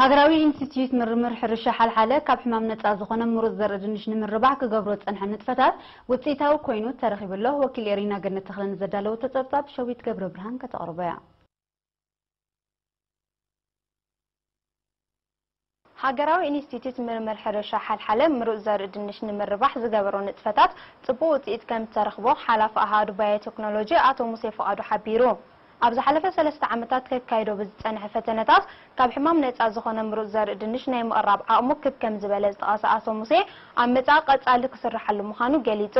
ሃገራዊ ኢንስቲትዩት ምርምር ሕርሻ ሓልሓለ ካብ ሕማም ነጻ ዝኾነ ምሩጽ ዘርኢ ድንሽ ንምርባሕ ክገብሮ ዝጸንሐ ንጥፈታት ውጽኢታዊ ኮይኑ ተረኺቡ ኣሎ። ወኪል ኤሪና ገነት ተኽለ ንዘዳለወቶ ጸብጻብ ሸዊት ገብረ ብርሃን ከተቕርቦ እያ። ሃገራዊ ኢንስቲትዩት ምርምር ሕርሻ ሓልሓለ ምሩጽ ዘርኢ ድንሽ ንምርባሕ ዝገበሮ ንጥፈታት ጽቡቕ ውጽኢት ከም እተረኽቦ ሓላፊ ኣሃዱ ባዮ ቴክኖሎጂ ኣቶ ሙሴ ፍቓዱ ሓቢሩ። ኣብ ዝሓለፈ ሰለስተ ዓመታት ከካይዶ ብዝጸንሐ ፈተነታት ካብ ሕማም ነጻ ዝኾነ ምሩጽ ዘርኢ ድንሽ ናይ ምቕራብ ዓቕሙ ክብ ከም ዝበለ ዝጠቐሰ ኣቶ ሙሴ ኣብ መጻኢ ቀጻሊ ክስርሓሉ ምዃኑ ገሊጹ።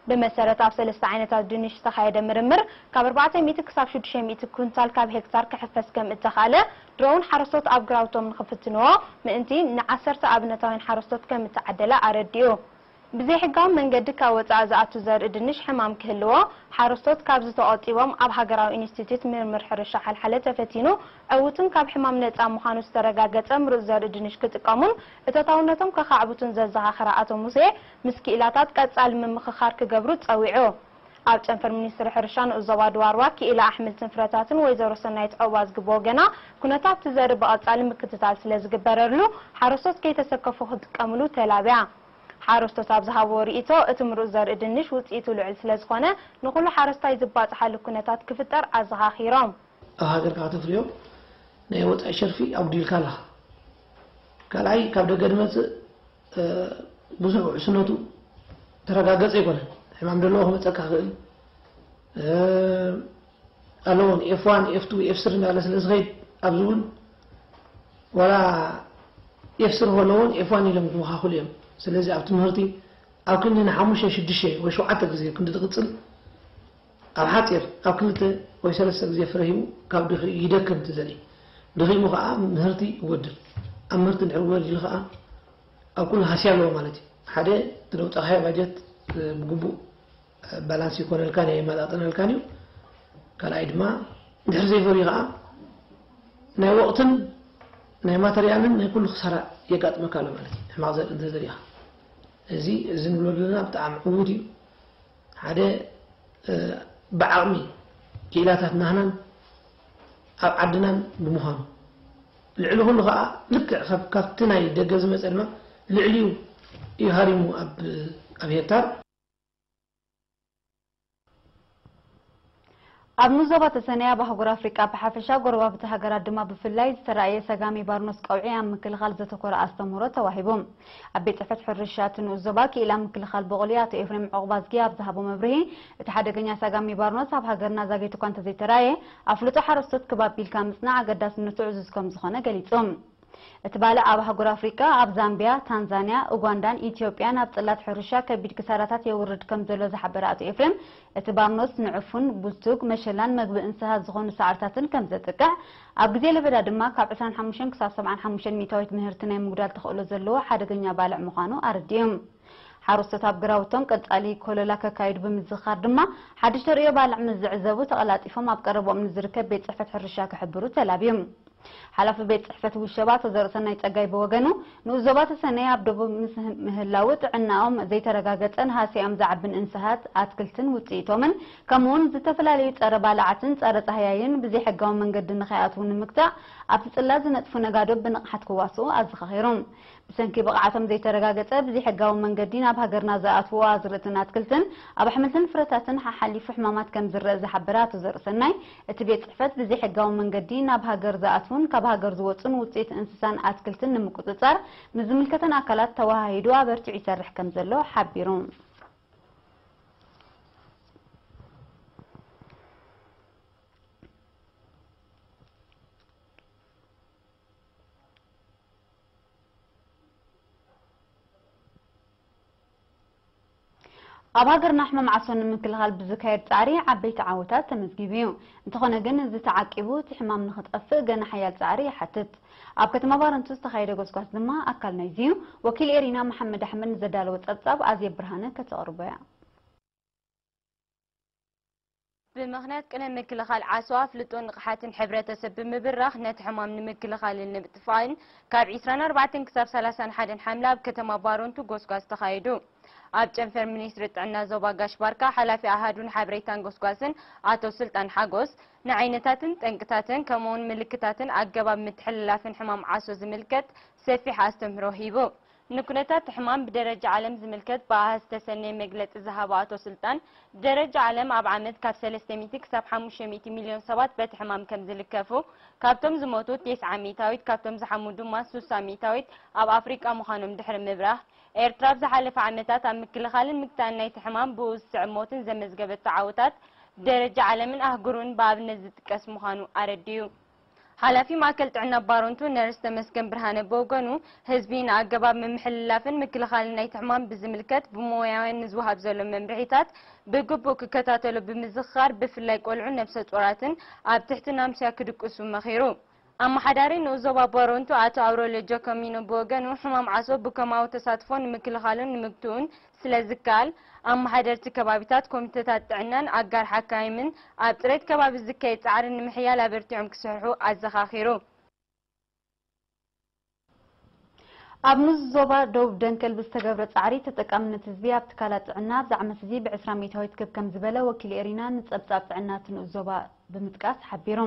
ብመሰረት ኣብ ሰለስተ ዓይነታት ድንሽ ዝተኻየደ ምርምር ካብ ኣርባዕተ ሚእቲ ክሳብ ሽዱሽተ ሚእቲ ኩንታል ካብ ሄክታር ክሕፈስ ከም እተኻእለ ድሮውን ሓረስቶት ኣብ ግራውቶም ንኽፍትንዎ ምእንቲ ንዓሰርተ ኣብነታውያን ሓረስቶት ከም እተዓደለ ኣረዲኡ። ብዘይሕጋዊ መንገዲ ካብ ወጻኢ ዝኣቱ ዘርኢ ድንሽ ሕማም ክህልዎ ሓረስቶት ካብዚ ተቖጢቦም ኣብ ሃገራዊ ኢንስቲትዩት ምርምር ሕርሻ ሓልሓለ ተፈቲኑ ዕዉትን ካብ ሕማም ነጻ ምዃኑ ዝተረጋገጸ ምሩጽ ዘርኢ ድንሽ ክጥቀሙን እቶታውነቶም ከኻዕብቱን ዘዘኻኸረ ኣቶ ሙሴ ምስ ክኢላታት ቀጻሊ ምምኽኻር ክገብሩ ጸዊዑ። ኣብ ጨንፈር ሚኒስትሪ ሕርሻ ንኡስ ዞባ ድዋርዋ ክኢላ ኣሕምልትን ፍረታትን ወይዘሮ ሰናይት ዑቕባዝጊ ብወገና ኩነታት እቲ ዘርኢ ብቐጻሊ ምክትታል ስለ ዝግበረሉ ሓረስቶት ከይተሰከፉ ክጥቀምሉ ተላብያ። ሓረስቶት ኣብ ዝሃብዎ ርእይቶ እቲ ምሩጽ ዘርኢ ድንሽ ውጽኢቱ ልዑል ስለ ዝኾነ ንኹሉ ሓረስታይ ዝባጽሓሉ ኩነታት ክፍጠር ኣዘኻኺሮም። ኣብ ሃገርካ ከተፍርዮ ናይ ወጻኢ ሸርፊ ኣጉዲልካ ኣለኻ። ካልኣይ ካብ ደገ ዝመጽእ ብዙሕ ውሕስነቱ ተረጋገጸ ኣይኮነን። ሕማም ዘለዎ ክመጸካ ክእል ኣለዎን ኤፍ ዋን ኤፍ ቱ ኤፍ ስሪ እንዳለ ስለ ዝኸይድ ኣብዚ እውን ዋላ ኤፍ ስሪ ከለዎን ኤፍ ዋን ኢሎም ክመኻኽሉ እዮም። ስለዚ ኣብ ትምህርቲ ኣብ ክንዲ ንሓሙሽተ ሽዱሽተ ወይ ሸውዓተ ግዜ ክንዲ ዝቕጽል ኣብ ሓጺር ኣብ ክልተ ወይ ሰለስተ ግዜ ፍረ ሂቡ ካብ ድኺ ይደክም እቲ ዘርኢ። ድኺሙ ከኣ ምህርቲ ይጎድል። ኣብ ምህርቲ እንድሕር ጎዲሉ ከኣ ኣብ ኩሉ ሃስያ ኣለዎ ማለት እዩ። ሓደ እቲ ዘውጻእካዮ ባጀት ብግቡእ ባላንስ ይኮነልካን የማጣጥነልካን እዩ። ካልኣይ ድማ ድሕሪ ዘይፈርዩ ከኣ ናይ ወቕትን ናይ ማተርያልን ናይ ኩሉ ክሳራ የጋጥመካ ኣሎ ማለት እዩ። ሕማቕ ዘርኢ እንተዘሪእኻ እዚ እዚ ንብሎ ዘለና ብጣዕሚ ዕዉት እዩ። ሓደ ብዓቕሚ ክኢላታት ናህናን ኣብ ዓድናን ብምዃኑ ልዕሊ ኩሉ ከዓ ልክዕ ካብ ካብቲ ናይ ደገ ዝመፀ ድማ ልዕሊኡ እዩ ሃሪሙ ኣብ ኣብ ሄክታር። ኣብ ንኡስ ዞባ ተሰነይ ኣብ ኣህጉር ኣፍሪቃ ብሓፈሻ ጎረባብቲ ሃገራት ድማ ብፍላይ ዝተራእየ ሰጋሚ ባርኖስ ቀውዒ ኣብ ምክልኻል ዘተኮረ ኣስተምህሮ ተዋሂቡ። ኣብ ቤት ጽሕፈት ሕርሻ እቲ ንኡስ ዞባ ክኢላ ምክልኻል በቑሊ ኣቶ ኤፍሬም ዑቕባዝጊ ኣብ ዝሃቦ መብርሂ፣ እቲ ሓደገኛ ሰጋሚ ባርኖስ ኣብ ሃገርና ዛጊት እኳ እንተዘይተራእየ ኣፍልጦ ሓረስቶት ክብ ኣቢልካ ምጽናዕ ኣገዳስነቱ ዕዙዝ ከም ዝኾነ ገሊጹ። እቲ ባልዕ ኣብ ኣህጉር ኣፍሪቃ ኣብ ዛምቢያ፣ ታንዛንያ፣ ኡጋንዳን ኢትዮጵያን ኣብ ጽላት ሕርሻ ከቢድ ክሳራታት የውርድ ከም ዘሎ ዝሓበረ ኣቶ ኤፍሬም፣ እቲ ባርኖስ ንዕፉን፣ ቡቱግ፣ መሸላን መግቢ እንስሳት ዝኾኑ ሳዕርታትን ከም ዘጥቅዕ፣ ኣብ ግዜ ለበዳ ድማ ካብ ዕስራን ሓሙሽተን ክሳብ ሰብዓን ሓሙሽተን ሚእታዊት ምህርቲ ናይ ምጉዳል ተኽእሎ ዘለዎ ሓደገኛ ባልዕ ምዃኑ ኣረዲኡ። ሓረስቶት ኣብ ግራውቶም ቀጻሊ ኮለላ ከካይዱ ብምዝኻር ድማ፣ ሓድሽ ተርእዮ ባልዕ ምስ ዝዕዘቡ ተቐላጢፎም ኣብ ቀረብኦም ንዝርከብ ቤት ጽሕፈት ሕርሻ ክሕብሩ ተላብዩ። ሓላፊ ቤት ጽሕፈት ውሸባ ኣቶ ዘርእሰናይ ጸጋይ ብወገኑ፣ ንኡስ ዞባ ተሰነይ ኣብ ደቡብ ምስ ምህላዉ ጥዕናኦም ዘይተረጋገጸን ሃስያኦም ዝዓብን እንስሳት፣ ኣትክልትን ውጽኢቶምን፣ ከምኡውን ዝተፈላለዩ ጸረ ባልዓትን ጸረ ጻህያይን ብዘይሕጋዊ መንገዲ ንኸይኣትዉ ንምግታእ ኣብቲ ጽላት ዝነጥፉ ነጋዶ ብንቕሓት ክዋስኡ ኣዘኻኺሩ። ብሰንኪ ብቕዓቶም ዘይተረጋገጸ ብዘይሕጋዊ መንገዲ ናብ ሃገርና ዝኣትዉ ኣዝርእትን ኣትክልትን ኣብ ኣሕምልትን ፍረታትን ሓሓሊፉ ሕማማት ከም ዝረአ ዝሓበረ ኣቶ ዘርእሰናይ፣ እቲ ቤት ጽሕፈት ብዘይሕጋዊ መንገዲ ናብ ሃገር ዝኣትዉን ካብ ሃገር ዝወጹን ውጽኢት እንስሳን ኣትክልትን ንምቁጽጻር ምስ ዝምልከተን ኣካላት ተወሃሂዱ ኣበርቲዑ ይሰርሕ ከም ዘሎ ሓቢሩ። ኣብ ሃገርና ሕማም ዓሶ ንምክልኻል ብዝካየድ ጻዕሪ ዓበይቲ ዓወታት ተመዝጊቡ እዩ። እንተኾነ ግን፣ እዚ ተዓቂቡ እቲ ሕማም ንኽጠፍእ ገና ሓያል ጻዕሪ ይሓትት። ኣብ ከተማ ባረንቱ ዝተኻየደ ጎስጓስ ድማ ኣካል ናይዚ እዩ። ወኪል ኤሪና መሓመድ ኣሕመድ ንዘዳለወ ጸብጻብ ኣዜብ ብርሃነ ከተቕርቦ እያ። ብምኽንያት ቅነ ምክልኻል ዓሶ ኣፍልጦን ንቕሓትን ሕብረተሰብ ብምብራኽ ነቲ ሕማም ንምክልኻልን ንምጥፋእን ካብ ዕስራን ኣርባዕተን ክሳብ ሰላሳን ሓደን ሓምለ ኣብ ከተማ ባረንቱ ጎስጓስ ተኻይዱ። ኣብ ጨንፈር ሚኒስትሪ ጥዕና ዞባ ጋሽ ባርካ ሓላፊ ኣሃዱን ሓበሬታን ጎስጓስን ኣቶ ስልጣን ሓጎስ ንዓይነታትን ጠንቅታትን ከምኡውን ምልክታትን ኣገባብ ምትሕልላፍን ሕማም ዓሶ ዝምልከት ሰፊሕ ኣስተምህሮ ሂቡ። ንኩነታት ሕማም ብደረጃ ዓለም ዝምልከት ብኣሃዝ ዝተሰነየ መግለጺ ዝሃቡ ኣቶ ስልጣን፣ ብደረጃ ዓለም ኣብ ዓመት ካብ ሰለስተ ሚእቲ ክሳብ ሓሙሽተ ሚእቲ ሚልዮን ሰባት በቲ ሕማም ከም ዝልከፉ፣ ካብቶም ዝሞቱ ተስዓ ሚእታዊት፣ ካብቶም ዝሓሙ ድማ ስሳ ሚእታዊት ኣብ ኣፍሪቃ ምዃኖም ድሕሪ ምብራህ፣ ኤርትራ ኣብ ዝሓለፈ ዓመታት ኣብ ምክልኻልን ምግታእን ናይቲ ሕማም ብኡ ዝስዕብ ሞትን ዘመዝገበቶ ዓወታት ብደረጃ ዓለምን ኣህጉርን ብኣብነት ዝጥቀስ ምዃኑ ኣረዲኡ። ሓላፊ ማእከል ጥዕና ባሮንቱ ነርስ ተመስገን ብርሃነ ብወገኑ፣ ህዝቢ ንኣገባብ ምምሕልላፍን ምክልኻልን ናይቲ ሕማም ብዝምልከት ብሞያውያን ንዝወሃብ ዘሎ መምርሒታት ብግቡእ ክከታተሎ ብምዝኽኻር፣ ብፍላይ ቆልዑን ነብሰ ጾራትን ኣብ ትሕቲ ናምስያ ክድቅሱ መኺሩ። ኣመሓዳሪ ንኡስ ዞባ ባሮንቱ ኣቶ ኣውረልዮ ጆኮሚኖ ብወገኑ፣ ሕማም ዓሶ ብከማዊ ተሳትፎ ንምክልኻሉን ንምግትኡን ስለ ዝከኣል፣ ኣመሓደርቲ ከባቢታት፣ ኮሚተታት ጥዕናን ኣጋር ሓካይምን ኣብ ጽሬት ከባቢ ዝካየድ ጻዕሪ ንምሕያል ኣበርቲዖም ክሰርሑ ኣዘኻኺሩ። ኣብ ንኡስ ዞባ ደቡብ ደንከል ብዝተገብረ ጻዕሪ፣ ተጠቃምነት ህዝቢ ኣብ ትካላት ጥዕና ኣብዚ ዓመት እዚ ብዕስራ ሚእታዊት ክብ ከም ዝበለ ወኪል ኤሪና ንጸብጻብ ጥዕና እቲ ንኡስ ዞባ ብምጥቃስ ሓቢሩ።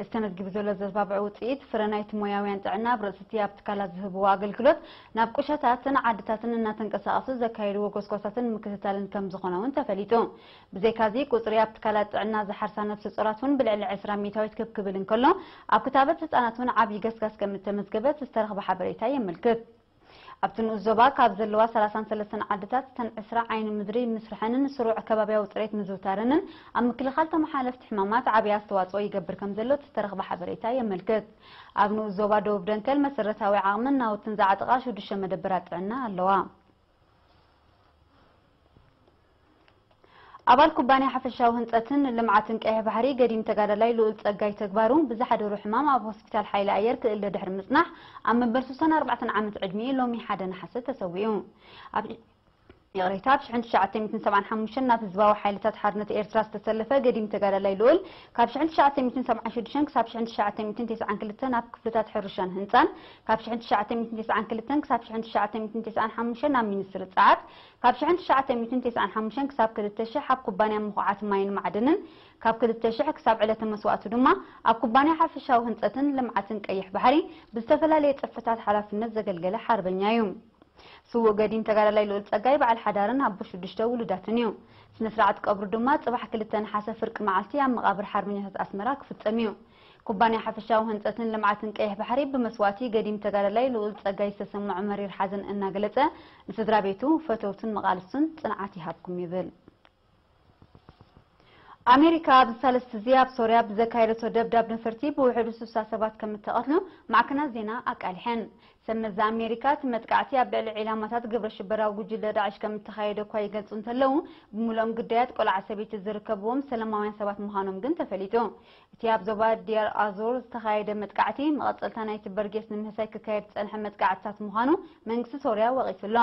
እዚ ተመዝጊቡ ዘሎ ዘተባብዑ ውጽኢት፣ ፍረ ናይቲ ሞያውያን ጥዕና ኣብ ርእሲ እቲ ኣብ ትካላት ዝህብዎ ኣገልግሎት ናብ ቁሸታትን ዓድታትን እናተንቀሳቐሱ ዘካየድዎ ጎስጓሳትን ምክትታልን ከም ዝኾነ እውን ተፈሊጡ። ብዘይካዚ፣ ቁጽሪ ኣብ ትካላት ጥዕና ዝሓርሳ ነፍሰ ጾራት እውን ብልዕሊ ዕስራ ሚእታዊት ክብ ክብል እንከሎ፣ ኣብ ክታበት ህጻናት እውን ዓብዪ ገስጋስ ከም እተመዝገበ እቲ ዝተረኽበ ሓበሬታ የመልክት። ኣብቲ ንኡስ ዞባ ካብ ዘለዋ ሰላሳን ሰለስተን ዓድታት፣ እተን ዕስራ ዓይኒ ምድሪ ምስርሐንን ስሩዕ ከባብያዊ ጽሬት ምዝውታረንን ኣብ ምክልኻል ተመሓላለፍቲ ሕማማት ዓብዪ ኣስተዋጽኦ ይገብር ከም ዘሎ እቲ ዝተረኽበ ሓበሬታ የመልክት። ኣብ ንኡስ ዞባ ደቡብ ደንከል መሰረታዊ ዓቕምን ናውትን ዝዓጠቓ ሽዱሽተ መደበራት ጥዕና ኣለዋ። ኣባል ኩባንያ ሓፈሻዊ ህንጸትን ልምዓትን ቀይሕ ባሕሪ ገዲም ተጋዳላይ ልኡል ጸጋይ ተግባሩ ብዝሓደሮ ሕማም ኣብ ሆስፒታል ሓይሊ ኣየር ክእለ ድሕሪ ምጽናሕ፣ ኣብ መበል ሱሳን ኣርባዕተን ዓመት ዕድሚኡ ሎሚ ሓደ ነሓሰ ተሰዊኡ። ኣብ፣ ይቕሬታ፣ ኣብ ሽሕን ትሽዓተ ሚእትን ሰብዓን ሓሙሽተን ናብ ህዝባዊ ሓይልታት ሓርነት ኤርትራ ዝተሰለፈ ገዲም ተጋዳላይ ልኡል፣ ካብ ሽሕን ትሽዓተ ሚእትን ሰብዓን ሽዱሽተን ክሳብ ሽሕን ትሽዓተ ሚእትን ተስዓን ክልተን ኣብ ክፍልታት ሕርሻን ህንጻን፣ ካብ ሽሕን ትሽዓተ ሚእትን ተስዓን ክልተን ክሳብ ሽሕን ትሽዓተ ሚእትን ተስዓን ሓሙሽተን ኣብ ሚኒስትሪ ጸዓት፣ ካብ ሽሕን ትሽዓተ ሚእትን ተስዓን ሓሙሽተን ክሳብ ክልተ ሽሕ ኣብ ኩባንያ ምኹዓት ማይን ማዕድንን፣ ካብ ክልተ ሽሕ ክሳብ ዕለተ መስዋእቱ ድማ ኣብ ኩባንያ ሓፈሻዊ ህንጸትን ልምዓትን ቀይሕ ባሕሪ ብዝተፈላለየ ጽፍሕታት ሓላፍነት ዘገልገለ ሓርበኛ እዩ። ስዉእ ገዲም ተጋዳላይ ልኡል ጸጋይ በዓል ሓዳርን ኣቦ ሽዱሽተ ውሉዳትን እዩ። ስነ ስርዓት ቀብሩ ድማ ጽባሕ ክልተ ነሓሰ ፍርቂ መዓልቲ ኣብ መቓብር ሓርበኛታት ኣስመራ ክፍጸም እዩ። ኩባንያ ሓፈሻዊ ህንጸትን ልምዓትን ቀይሕ ባሕሪ ብመስዋእቲ ገዲም ተጋዳላይ ልኡል ጸጋይ ዝተሰምዖ መሪር ሓዘን እናገለጸ፣ ንስድራ ቤቱ፣ ፈተውቱን መቓልስቱን ጽንዓት ይሃብኩም ይብል። ኣሜሪካ ኣብዚ ሳልስቲ እዚ ኣብ ሶርያ ብዘካየደቶ ደብዳብ ነፈርቲ ብውሕዱ ስሳ ሰባት ከም እተቐትሉ ማዕከናት ዜና ኣቃሊሐን። ሰብ መዚ ኣሜሪካ፣ እቲ መጥቃዕቲ ኣብ ልዕሊ ዒላማታት ግብረ ሽበራዊ ጉጅለ ዳዕሽ ከም እተኻየደ እኳ ይገልጹ እንተለዉ፣ ብምሉኦም ግዳያት ቆልዓ ሰበይቲ ዝርከብዎም ሰላማውያን ሰባት ምዃኖም ግን ተፈሊጡ። እቲ ኣብ ዞባ ዲያር ኣዞር ዝተኻየደ መጥቃዕቲ፣ መቐጸልታ ናይቲ በርጌስ ንምህሳይ ክካየድ ዝጸንሐ መጥቃዕትታት ምዃኑ መንግስቲ ሶርያ ወቒሱ ኣሎ።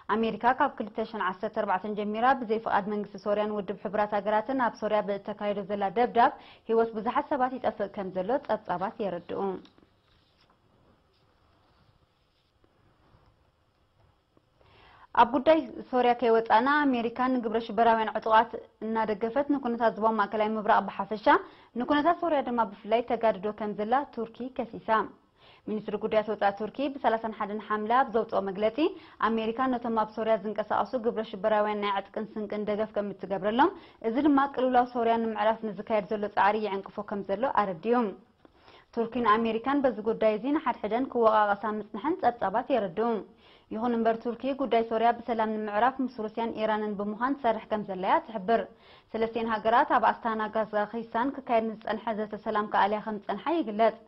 ኣሜሪካ ካብ ክልተ ሽሕን ዓሰርተ ኣርባዕተን ጀሚራ ብዘይ ፍቓድ መንግስቲ ሶርያን ውድብ ሕቡራት ሃገራትን ኣብ ሶርያ ብእተካየዶ ዘላ ደብዳብ፣ ህይወት ብዙሓት ሰባት ይጠፍእ ከም ዘሎ ጸብጻባት የረድኡ። ኣብ ጉዳይ ሶርያ ከይወጻእና፣ ኣሜሪካ ንግብረ ሽበራውያን ዕጡቓት እናደገፈት፣ ንኩነታት ዞባ ማእከላይ ምብራቕ ብሓፈሻ፣ ንኩነታት ሶርያ ድማ ብፍላይ ተጋድዶ ከም ዘላ ቱርኪ ከሲሳ። ሚኒስትሪ ጉዳያት ወጻኢ ቱርኪ ብሰላሳን ሓደን ሓምለ ኣብ ዘውጽኦ መግለጺ፣ ኣሜሪካ ነቶም ኣብ ሶርያ ዝንቀሳቐሱ ግብረ ሽበራውያን ናይ ዕጥቅን ስንቅን ደገፍ ከም እትገብረሎም፣ እዚ ድማ ቅልውላው ሶርያ ንምዕራፍ ንዝካየድ ዘሎ ጻዕሪ ይዕንቅፎ ከም ዘሎ ኣረዲኡ። ቱርኪን ኣሜሪካን በዚ ጉዳይ እዚ ንሓድሕደን ክወቓቐሳ ምጽንሐን ጸብጻባት የረድኡ። ይኹን እምበር፣ ቱርኪ ጉዳይ ሶርያ ብሰላም ንምዕራፍ ምስ ሩስያን ኢራንን ብምዃን ትሰርሕ ከም ዘላ እያ ትሕብር። ሰለስቲኤን ሃገራት ኣብ ኣስታና ካዛኺስታን ክካየድ ንዝጸንሐ ዘተ ሰላም ክኣልያ ከም ዝጸንሓ ይግለጽ።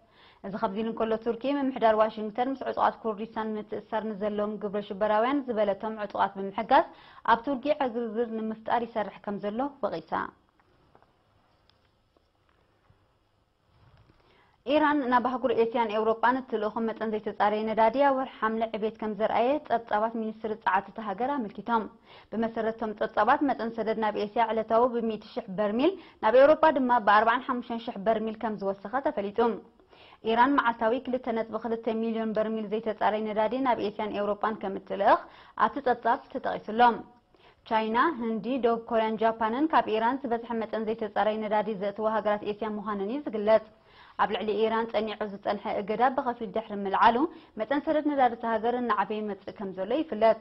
እዚ ከምዚ ኢሉ እንከሎ፣ ቱርኪ ምምሕዳር ዋሽንግተን ምስ ዕጡቓት ኩርዲስታን ምትእስሳር ንዘለዎም ግብረ ሽበራውያን ዝበለቶም ዕጡቓት ብምሕጋዝ፣ ኣብ ቱርኪ ዕግርግር ንምፍጣር ይሰርሕ ከም ዘሎ ወቒሳ። ኢራን ናብ ኣህጉር ኤስያን ኤውሮጳን እትልእኾ መጠን ዘይተጻረየ ነዳዲ ኣብ ወርሒ ሓምለ ዕቤት ከም ዘርኣየ ጸብጻባት ሚኒስትሪ ጸዓት እታ ሃገር ኣመልኪቶም። ብመሰረት እቶም ጸብጻባት፣ መጠን ሰደድ ናብ ኤስያ ዕለታዊ ብሚእቲ ሽሕ በርሚል፣ ናብ ኤውሮጳ ድማ ብኣርባዓን ሓሙሽተን ሽሕ በርሚል ከም ዝወሰኸ ተፈሊጡ። ኢራን መዓልታዊ ክልተ ነጥቢ ክልተ ሚልዮን በርሚል ዘይተጻረየ ነዳዲ ናብ ኤስያን ኤውሮጳን ከም እትልእኽ ኣብቲ ጸብጻብ ተጠቒሱ ኣሎ። ቻይና፣ ህንዲ፣ ደቡብ ኮርያን ጃፓንን ካብ ኢራን ዝበዝሐ መጠን ዘይተጻረየ ነዳዲ ዘእትዋ ሃገራት ኤስያ ምዃነን እዩ ዝግለጽ። ኣብ ልዕሊ ኢራን ጸኒዑ ዝጸንሐ እገዳ ብኸፊል ድሕሪ ምልዓሉ፣ መጠን ሰደድ ነዳዲ እታ ሃገር እናዓበየ ይመጽእ ከም ዘሎ ይፍለጥ።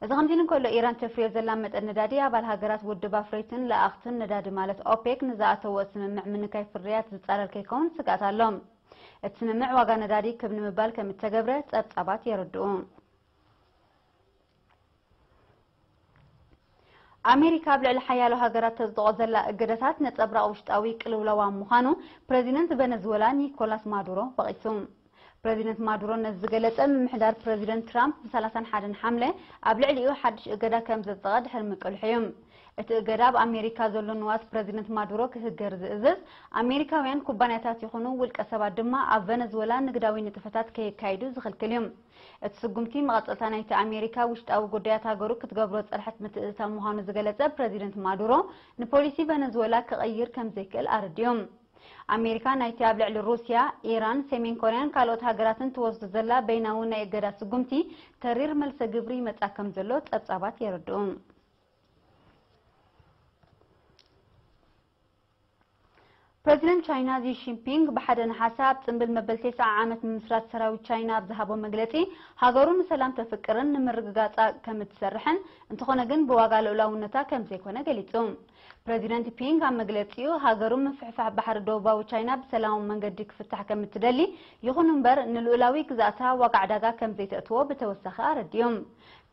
እዚ ከምዚ ኢሉ እንከሎ፣ ኢራን ተፍርዮ ዘላ መጠን ነዳዲ ኣባል ሃገራት ውድብ ኣፍረይትን ለኣኽትን ነዳዲ ማለት ኦፔክ ንዝኣተዎ ስምምዕ ምንካይ ፍርያት ዝጻረር ከይከውን ስግኣት ኣሎ። እቲ ስምምዕ ዋጋ ነዳዲ ክብ ንምባል ከም እተገብረ ጸብጻባት የረድኡ። ኣሜሪካ ኣብ ልዕሊ ሓያሎ ሃገራት ተጽድቖ ዘላ እገዳታት ነጸብራቕ ውሽጣዊ ቅልውላዋ ምዃኑ ፕረዚደንት ቨነዝወላ ኒኮላስ ማዱሮ ወቒሱ። ፕረዚደንት ማዱሮ ነዚ ዝገለጸ፣ ምምሕዳር ፕረዚደንት ትራምፕ ብ ሰላሳን ሓደን ሓምለ ኣብ ልዕሊኡ ሓድሽ እገዳ ከም ዘጽደቐ ድሕሪ ምቅልሑ እዩ። እቲ እገዳ ኣብ ኣሜሪካ ዘሎ ንዋት ፕረዚደንት ማዱሮ ክህገር ዝእዝዝ፣ ኣሜሪካውያን ኩባንያታት ይኹኑ ውልቀ ሰባት ድማ ኣብ ቨነዝወላ ንግዳዊ ንጥፈታት ከየካይዱ ዝኽልክል እዩ። እቲ ስጉምቲ መቐጸልታ ናይቲ ኣሜሪካ ውሽጣዊ ጉዳያት ሃገሩ ክትገብሮ ዝጸንሐት ምትእትታው ምዃኑ ዝገለጸ ፕረዚደንት ማዱሮ፣ ንፖሊሲ ቨነዝወላ ክቕይር ከም ዘይክእል ኣረዲኡ። ኣሜሪካ ናይቲ ኣብ ልዕሊ ሩስያ፣ ኢራን፣ ሰሜን ኮርያን ካልኦት ሃገራትን ትወስዶ ዘላ በይናዊ ናይ እገዳ ስጉምቲ ተሪር መልሰ ግብሪ ይመጻ ከም ዘሎ ጸብጻባት የረድኡ። ፕረዚደንት ቻይና ሺ ጂንፒንግ ብሓደ ነሓሰ ኣብ ጽምብል መበል ተስዓ ዓመት ምምስራት ሰራዊት ቻይና ኣብ ዝሃቦ መግለጺ፣ ሃገሩ ንሰላም ተፍቅርን ንምርግጋጻ ከም እትሰርሕን፣ እንተኾነ ግን ብዋጋ ልኡላውነታ ከም ዘይኮነ ገሊጹ። ፕረዚደንት ፒንግ ኣብ መግለጺኡ፣ ሃገሩ ምፍሕፋሕ ባሕሪ ደቡባዊ ቻይና ብሰላማዊ መንገዲ ክፍታሕ ከም እትደሊ፣ ይኹን እምበር ንልኡላዊ ግዛእታ ዋጋ ዕዳጋ ከም ዘይተእትዎ ብተወሳኺ ኣረዲኡ።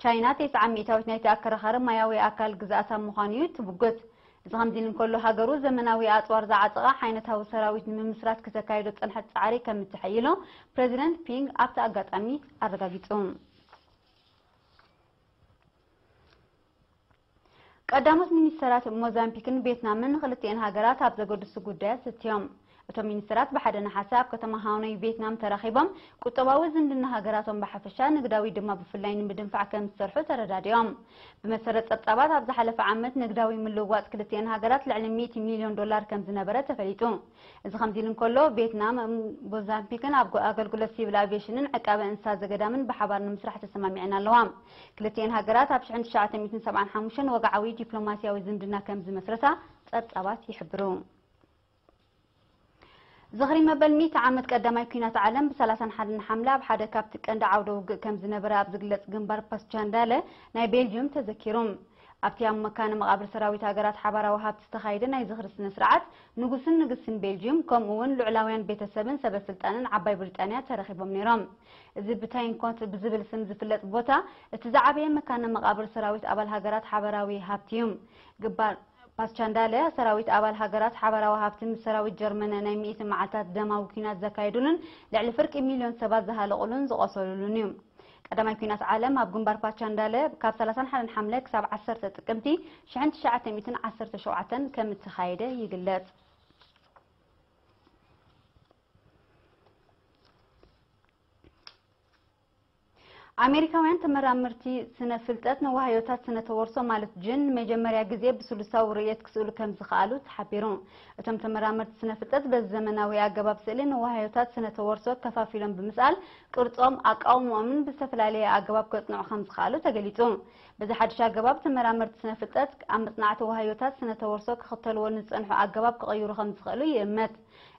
ቻይና ተስዓ ሚእታዊት ናይቲ ኣከራኻሪ ማያዊ ኣካል ግዛእታ ምዃኑ እዩ ትምጉት። እዚ ከምዚ ኢሉ እንከሎ፣ ሃገሩ ዘመናዊ ኣጽዋር ዝዓጸቐ ዓይነታዊ ሰራዊት ንምምስራት ክተካይዶ ዝጸንሐት ጻዕሪ ከም እትሕይሎ ፕረዚደንት ፒንግ ኣብቲ ኣጋጣሚ ኣረጋጊጹ። ቀዳሞት ሚኒስተራት ሞዛምቢክን ቬትናምን ክልቲኤን ሃገራት ኣብ ዘገድሱ ጉዳያት ዘትዮም። እቶም ሚኒስተራት ብሓደ ነሓሰ ኣብ ከተማ ሃኖይ ቬትናም ተራኺቦም፣ ቁጠባዊ ዝምድና ሃገራቶም ብሓፈሻ፣ ንግዳዊ ድማ ብፍላይ ንምድንፋዕ ከም ዝሰርሑ ተረዳዲኦም። ብመሰረት ጸብጻባት፣ ኣብ ዝሓለፈ ዓመት ንግዳዊ ምልውዋጥ ክልቲኤን ሃገራት ልዕሊ ሚእቲ ሚልዮን ዶላር ከም ዝነበረ ተፈሊጡ። እዚ ከምዚ ኢሉ እንከሎ፣ ቬትናም፣ ሞዛምቢክን ኣብ ኣገልግሎት ሲቪል ኣቪዬሽንን ዕቃበ እንስሳ ዘገዳምን ብሓባር ንምስራሕ ተሰማሚዐን ኣለዋ። ክልቲኤን ሃገራት ኣብ ሽሕን ትሽዓተ ሚእትን ሰብዓን ሓሙሽተን ወግዓዊ ዲፕሎማስያዊ ዝምድና ከም ዝመስረታ ጸብጻባት ይሕብሩ። ዝኽሪ መበል ሚእቲ ዓመት ቀዳማይ ኲናት ዓለም ብ ሰላሳን ሓደን ሓምለ ኣብ ሓደ ካብቲ ቀንዲ ዓውደ ውግእ ከም ዝነበረ ኣብ ዝግለጽ ግንባር ፓስቻንዳለ ናይ ቤልጅዩም ተዘኪሩ። ኣብቲ ኣብ መካነ መቓብር ሰራዊት ሃገራት ሓባራዊ ሃብቲ ዝተኻየደ ናይ ዝኽሪ ስነ ስርዓት፣ ንጉስን ንግስትን ቤልጅዩም፣ ከምኡ እውን ልዑላውያን ቤተሰብን ሰበ ስልጣንን ዓባይ ብሪጣንያ ተረኺቦም ነይሮም። እዚ ብታይንኮት ብዝብል ስም ዝፍለጥ ቦታ፣ እቲ ዝዓበየ መካነ መቓብር ሰራዊት ኣባል ሃገራት ሓባራዊ ሃብቲ እዩ። ግንባር ፓስቻንዳለ፣ ሰራዊት ኣባል ሃገራት ሓባራዊ ሃብቲ ምስ ሰራዊት ጀርመን ናይ ሚእቲ መዓልታት ደማዊ ኲናት ዘካየዱሉን ልዕሊ ፍርቂ ሚልዮን ሰባት ዝሃለቑሉን ዝቖሰሉሉን እዩ። ቀዳማይ ኲናት ዓለም ኣብ ግንባር ፓስቻንዳለ ካብ ሰላሳን ሓደን ሓምለ ክሳብ ዓሰርተ ጥቅምቲ ሽሕን ትሽዓተ ሚእትን ዓሰርተ ሸውዓተን ከም እተኻየደ ይግለጽ። ኣሜሪካውያን ተመራመርቲ ስነ ፍልጠት ንዋህዮታት ስነ ተወርሶ ማለት ጅን ንመጀመርያ ግዜ ብስሉሳዊ ርእየት ክስእሉ ከም ዝኸኣሉ ተሓቢሩ። እቶም ተመራመርቲ ስነ ፍልጠት በዚ ዘመናዊ ኣገባብ ስእሊ ንዋህዮታት ስነ ተወርሶ ከፋፊሎም ብምስኣል ቅርጾም፣ ኣቃውምኦምን ብዝተፈላለየ ኣገባብ ከጽንዑ ከም ዝኸኣሉ ተገሊጹ። በዚ ሓድሽ ኣገባብ ተመራመርቲ ስነ ፍልጠት ኣብ መጽናዕቲ ዋህዮታት ስነ ተወርሶ ክኽተልዎ ንዝጸንሑ ኣገባብ ክቕይሩ ከም ዝኽእሉ ይእመት።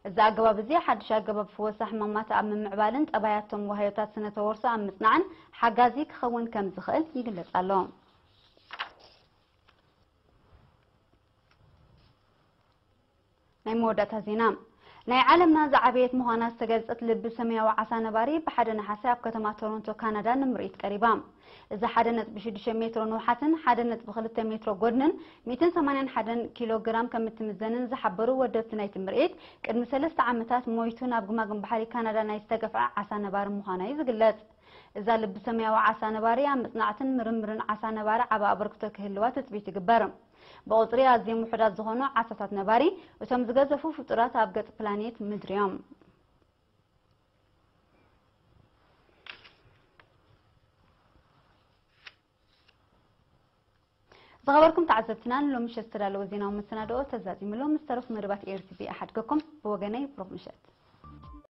እዚ ኣገባብ እዚ ሓድሽ ኣገባብ ፍወሳ ሕማማት ኣብ ምምዕባልን ጠባያቶም ዋህዮታት ስነ ተወርሶ ኣብ ምጽናዕን ሓጋዚ ክኸውን ከም ዝኽእል ይግለጽ ኣሎ። ናይ መወዳእታ ዜና። ናይ ዓለምና ዝዓበየት ምዃና ዝተገልጸት ልቢ ሰማያዊ ዓሳ ነባሪ ብሓደ ነሓሰ ኣብ ከተማ ቶሮንቶ ካናዳ ንምርኢት ቀሪባ። እዚ ሓደ ነጥቢ ሽዱሽተ ሜትሮ ንውሓትን ሓደ ነጥቢ ክልተ ሜትሮ ጎድንን ሚእትን ሰማንያን ሓደን ኪሎ ግራም ከም እትምዘንን ዝሓበሩ ወደብቲ ናይቲ ምርኢት፣ ቅድሚ ሰለስተ ዓመታት ሞይቱ ናብ ግማግም ባሕሪ ካናዳ ናይ ዝተገፍዐ ዓሳ ነባሪ ምዃና እዩ ዝግለጽ። እዛ ልቢ ሰማያዊ ዓሳ ነባሪ ኣብ መጽናዕትን ምርምርን ዓሳ ነባሪ ዓቢ ኣበርክቶ ክህልዋ ትጽቢት ይግበር። ብቑጽሪ ኣዝዮም ውሑዳት ዝኾኑ ዓሳታት ነባሪ፣ እቶም ዝገዘፉ ፍጡራት ኣብ ገጽ ፕላኔት ምድሪ እዮም። ዝኸበርኩም ተዓዘብትና፣ ንሎሚ ምሸት ዝተዳለወ ዜናዊ መሰናድኦ ተዛዚሙ ኣሎ። ምስ ተረፉ መደባት ኤርቲቪ ኣሓድገኩም። ብወገነይ ብሩኽ ምሸት።